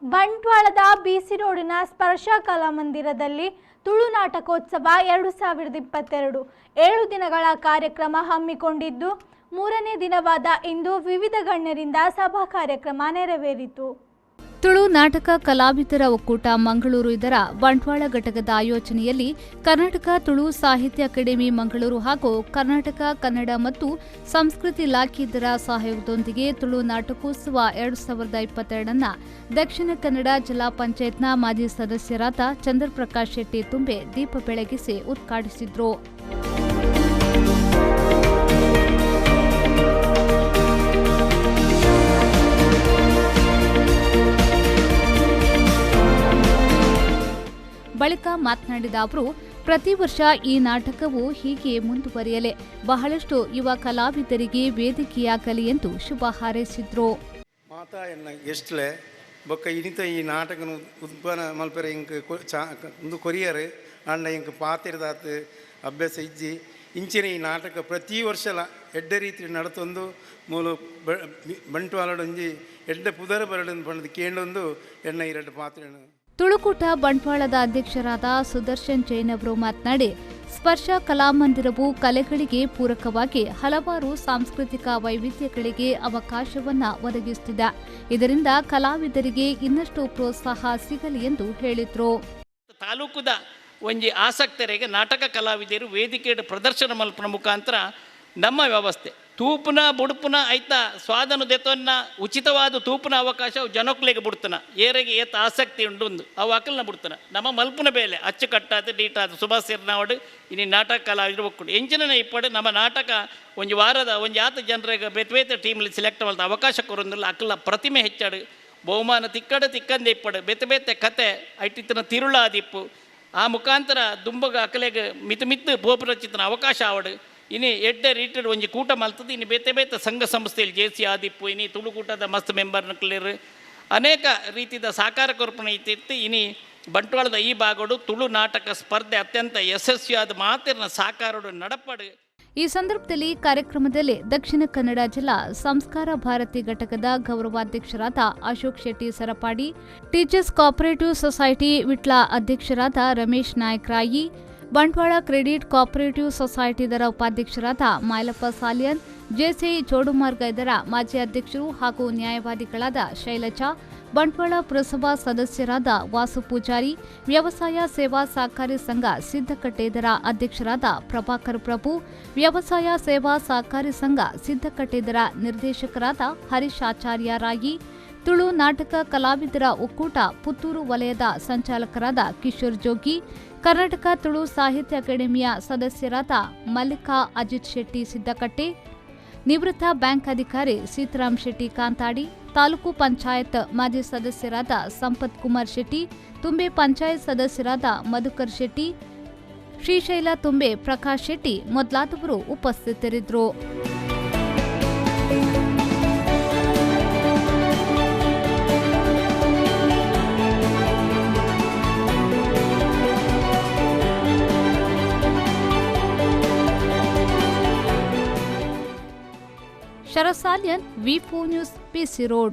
ಬಂಟ್ವಾಳದ ಬಿಸಿ ರೋಡಿನ ಸ್ಪರ್ಶ ಕಲಾಮಂದಿರದಲ್ಲಿ ತುಳು ನಾಟಕೋತ್ಸವ 2022 7 ದಿನಗಳ ಕಾರ್ಯಕ್ರಮ ಹಮ್ಮಿಕೊಂಡಿದ್ದು, ಮೂರನೇ ದಿನವಾದ ಇಂದು ವಿವಿಧ ಗಣ್ಯರಿಂದ ಸಭಾ ಕಾರ್ಯಕ್ರಮ ನೆರವೇರಿತು. ತುಳು ನಾಟಕ ಕಲಾವಿದರ ಒಕ್ಕೂಟ ಮಂಗಳೂರು ಇದರ ಬಂಟ್ವಾಳ ಘಟಕದ ಆಯೋಜನೆಯಲ್ಲಿ ಕರ್ನಾಟಕ ತುಳು ಸಾಹಿತ್ಯ ಅಕಾಡೆಮಿ ಮಂಗಳೂರು ಹಾಗೂ ಕರ್ನಾಟಕ ಕನ್ನಡ ಮತ್ತು ಸಂಸ್ಕೃತಿ ಇಲಾಖೆ ಇದರ ಸಹಯೋಗದೊಂದಿಗೆ ತುಳು ನಾಟಕೋತ್ಸವ 2022 ದಕ್ಷಿಣ ಕನ್ನಡ ಜಿಲ್ಲಾ ಪಂಚಾಯತ್ನ ಮಾಜಿ ಸದಸ್ಯರಾದ ಚಂದ್ರಪ್ರಕಾಶ್ ಶೆಟ್ಟಿ ತುಂಬೆ ದೀಪ ಬೆಳಗಿಸಿ ಉದ್ಘಾಟಿಸಿದರು. ಬಳಿಕ ಮಾತನಾಡಿದ ಅವರು, ಪ್ರತಿ ವರ್ಷ ಈ ನಾಟಕವು ಹೀಗೆ ಮುಂದುವರಿಯಲಿ, ಬಹಳಷ್ಟು ಯುವ ಕಲಾವಿದರಿಗೆ ವೇದಿಕೆಯಾಗಲಿ ಎಂದು ಶುಭ ಹಾರೈಸಿದರು. ಮಾತಾ ಎನ್ನ ಗೆಸ್ಟ್ಲೆ ಬೊಕ್ಕ ಇನಿತ ಈ ನಾಟಕನ ಉತ್ಪನ್ನ ಮಲ್ಪೆರೆ ಇಂಕ್ ಒಂದು ಕೊರಿಯರ್ ಅಂಡ ಇಂಕ್ ಪಾತಿರದಾತ್ ಅಭ್ಯಾಸ ಇಜ್ಜಿ ಇಂಚಿನ ಈ ನಾಟಕ ಪ್ರತಿ ವರ್ಷಲ ಎಡ್ಡೆ ರೀತಿ ನಡತೊಂದು ಮೂಲು ಬಂಟ್ವಾಳಡೊಂಜಿ ಎಡ್ಡೆ ಪುದರ ಬರಡೊಂದು ಪಂಡದು ಕೇಂಡೊಂದು ಎಣ್ಣ ಎರಡು ಪಾತ್ರೆ. ತುಳುಕೂಟ ಬಂಟ್ವಾಳದ ಅಧ್ಯಕ್ಷರಾದ ಸುದರ್ಶನ್ ಜೈನ್ ಅವರು ಮಾತನಾಡಿ, ಸ್ಪರ್ಶ ಕಲಾಮಂದಿರವು ಕಲೆಗಳಿಗೆ ಪೂರಕವಾಗಿ ಹಲವಾರು ಸಾಂಸ್ಕೃತಿಕ ವೈವಿಧ್ಯಗಳಿಗೆ ಅವಕಾಶವನ್ನು ಒದಗಿಸುತ್ತಿದೆ. ಇದರಿಂದ ಕಲಾವಿದರಿಗೆ ಇನ್ನಷ್ಟು ಪ್ರೋತ್ಸಾಹ ಸಿಗಲಿ ಎಂದು ಹೇಳಿದರು. ತಾಲೂಕುದ ಒಂಜಿ ಆಸಕ್ತರಿಗೆ ನಾಟಕ ಕಲಾವಿದರು ವೇದಿಕೆ ಪ್ರದರ್ಶನ ಮಲ್ಪನ ಮುಖಾಂತರ ನಮ್ಮ ವ್ಯವಸ್ಥೆ ತೂಪುನ ಬುಡುಪುನ ಐತ ಸ್ವಾದನ ದೆತೊನ್ನ ಉಚಿತವಾದ ತೂಪುನ ಅವಕಾಶ ಜನಕ್ಲೆಗೆ ಬಿಡ್ತಾನ, ಏರೆಗೆ ಏತ ಆಸಕ್ತಿ ಉಂಡು ಅವು ಅಕಲ್ನ ಬಿಡ್ತಾನ. ನಮ್ಮ ಮಲ್ಪುನ ಬೇಲೆ ಅಚ್ಚುಕಟ್ಟಾದ ಡೀಟಾದ ಸುಭಾಷ್ ಸಿರ್ನಾವಡು ಇನಿ ನಾಟಕ ಕಲಾವಿದರು ಒಕ್ಕುಡು ಎಂಚಿನ ಇಪ್ಪಡು ನಮ್ಮ ನಾಟಕ ಒಂಜಿ ವಾರದ ಒಂಜಿ ಆತ ಜನರಿಗೆ ಬೇತೆ ಬೇತೆ ಟೀಮ್ಲಿ ಸೆಲೆಕ್ಟ್ ಮಲ್ತ ಅವಕಾಶ ಕೊರೊಂದಿಲ್ಲ. ಅಕಲ್ನ ಪ್ರತಿಮೆ ಹೆಚ್ಚಾಡು ಬಹುಮಾನ ತಿಕ್ಕಡು ತಿಕ್ಕಂದೆ ಇಪ್ಪಡು ಬೇತೆ ಬೇತೆ ಕತೆ ಐಟಿತ್ತಿನ ತಿರುಳಾದಿಪ್ಪು ಆ ಮುಖಾಂತರ ದುಂಬಗ ಅಕಲೆಗೆ ಮಿತ್ ಮಿತ್ತು ಪೋಪುರಚಿತನ ಅವಕಾಶ ಆವಡು. ಇನಿ ಎಡ್ಡೆ ರೀಟೆಡ್ ಒಂಜಿ ಕೂಟ ಮಲ್ತದೆ. ಇನಿ ಬೇತೆ ಬೇತೆ ಸಂಘ ಸಂಸ್ಥೆಯಲ್ಲಿ ಜೆ ಸಿ ಆದಿಪ್ಪು ಇನಿ ತುಳುಕೂಟದ ಮಸ್ತ್ ಮೆಂಬರ್ನಕ್ಲೇರು ಅನೇಕ ರೀತಿಯ ಸಾಕಾರ ಕೊರ್ಪಣೆ ಇತ್ತಿತ್ತು. ಇನಿ ಬಂಟ್ವಾಳದ ಈ ಭಾಗಡು ತುಳು ನಾಟಕ ಸ್ಪರ್ಧೆ ಅತ್ಯಂತ ಯಶಸ್ವಿಯಾದ ಮಾತಿನ ಸಾಕಾರಡು ನಡಪಡು. ಈ ಸಂದರ್ಭದಲ್ಲಿ ಕಾರ್ಯಕ್ರಮದಲ್ಲಿ ದಕ್ಷಿಣ ಕನ್ನಡ ಜಿಲ್ಲಾ ಸಂಸ್ಕಾರ ಭಾರತಿ ಘಟಕದ ಗೌರವಾಧ್ಯಕ್ಷರಾದ Ashok Shetty Sarapadi, teachers cooperative society Vitla ಅಧ್ಯಕ್ಷರಾದ Ramesh Naik Rai, Bantwal credit cooperative society ಇದರ ಉಪಾಧ್ಯಕ್ಷರಾದ ಮೈಲಪ್ಪ ಸಾಲಿಯನ್, ಜೆಸಿ ಜೋಡುಮಾರ್ಗ ಇದರ ಮಾಜಿ ಅಧ್ಯಕ್ಷರು ಹಾಗೂ ನ್ಯಾಯವಾದಿಗಳಾದ ಶೈಲಜಾ, ಬಂಟ್ವಾಳ ಪುರಸಭಾ ಸದಸ್ಯರಾದ ವಾಸು ಪೂಜಾರಿ, ವ್ಯವಸಾಯ ಸೇವಾ ಸಹಕಾರಿ ಸಂಘ ಸಿದ್ದಕಟ್ಟೆ ಇದರ ಅಧ್ಯಕ್ಷರಾದ ಪ್ರಭಾಕರ್ ಪ್ರಭು, ವ್ಯವಸಾಯ ಸೇವಾ ಸಹಕಾರಿ ಸಂಘ ಸಿದ್ದಕಟ್ಟೆ ಇದರ ನಿರ್ದೇಶಕರಾದ ಹರೀಶ್ ಆಚಾರ್ಯ ರಾಯಿ, ತುಳು ನಾಟಕ ಕಲಾವಿದರ ಒಕ್ಕೂಟ ಪುತ್ತೂರು ವಲಯದ ಸಂಚಾಲಕರಾದ ಕಿಶೋರ್ ಜೋಗಿ, ಕರ್ನಾಟಕ ತುಳು ಸಾಹಿತ್ಯ ಅಕಾಡೆಮಿಯ ಸದಸ್ಯರಾದ ಮಲ್ಲಿಕಾ ಅಜಿತ್ ಶೆಟ್ಟಿ ಸಿದ್ದಕಟ್ಟೆ, ನಿವೃತ್ತ ಬ್ಯಾಂಕ್ ಅಧಿಕಾರಿ ಸೀತಾರಾಮ್ ಶೆಟ್ಟಿ ಕಾಂತಾಡಿ, ತಾಲೂಕು ಪಂಚಾಯತ್ ಮಾಜಿ ಸದಸ್ಯರಾದ ಸಂಪತ್ ಕುಮಾರ್ ಶೆಟ್ಟಿ, ತುಂಬೆ ಪಂಚಾಯತ್ ಸದಸ್ಯರಾದ ಮಧುಕರ್ ಶೆಟ್ಟಿ, ಶ್ರೀಶೈಲ ತುಂಬೆ, ಪ್ರಕಾಶ್ ಶೆಟ್ಟಿ ಮೊದಲಾದವರು ಉಪಸ್ಥಿತರಿದ್ದರು. Sharath Salian, V4 news, PC road.